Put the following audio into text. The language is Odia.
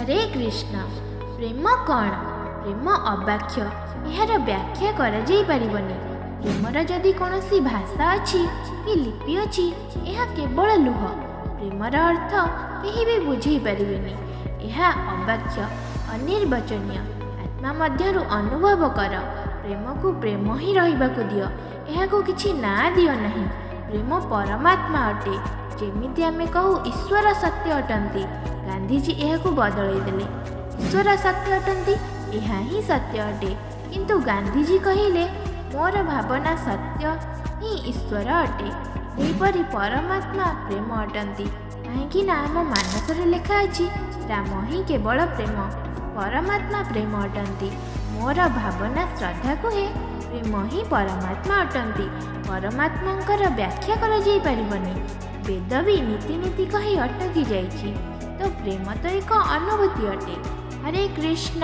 ହରେ କୃଷ୍ଣ। ପ୍ରେମ କ'ଣ? ପ୍ରେମ ଅବ୍ୟାଖ୍ୟ, ଏହାର ବ୍ୟାଖ୍ୟା କରାଯାଇ ପାରିବନି। ପ୍ରେମର ଯଦି କୌଣସି ଭାଷା ଅଛି କି ଲିପି ଅଛି, ଏହା କେବଳ ଲୁହ। ପ୍ରେମର ଅର୍ଥ କେହି ବି ବୁଝେଇ ପାରିବେନି। ଏହା ଅବ୍ୟାଖ୍ୟ, ଅନିର୍ବଚନୀୟ। ଆତ୍ମା ମଧ୍ୟରୁ ଅନୁଭବ କର। ପ୍ରେମକୁ ପ୍ରେମ ହିଁ ରହିବାକୁ ଦିଅ, ଏହାକୁ କିଛି ନାଁ ଦିଅ ନାହିଁ। ପ୍ରେମ ପରମାତ୍ମା ଅଟେ। ଯେମିତି ଆମେ କହୁ ଈଶ୍ୱର ସତ୍ୟ ଅଟନ୍ତି, ଗାନ୍ଧିଜୀ ଏହାକୁ ବଦଳେଇ ଦେଲେ। ଈଶ୍ୱର ସତ୍ୟ ଅଟନ୍ତି, ଏହା ହିଁ ସତ୍ୟ ଅଟେ। କିନ୍ତୁ ଗାନ୍ଧିଜୀ କହିଲେ, ମୋର ଭାବନା ସତ୍ୟ ହିଁ ଈଶ୍ୱର ଅଟେ। ସେହିପରି ପରମାତ୍ମା ପ୍ରେମ ଅଟନ୍ତି, କାହିଁକି ନା ଆମ ମାନସରେ ଲେଖା ଅଛି ରାମ ହିଁ କେବଳ ପ୍ରେମ। ପରମାତ୍ମା ପ୍ରେମ ଅଟନ୍ତି। ମୋର ଭାବନା ଶ୍ରଦ୍ଧା କୁହେ ପ୍ରେମ ହିଁ ପରମାତ୍ମା ଅଟନ୍ତି। ପରମାତ୍ମାଙ୍କର ବ୍ୟାଖ୍ୟା କରାଯାଇ ପାରିବନି। ବେଦ ବି ନୀତି ନୀତି କହି ଅଟକି ଯାଇଛି। ତ ପ୍ରେମ ତ ଏକ ଅନୁଭୂତି ଅଟେ। ହରେ କୃଷ୍ଣ।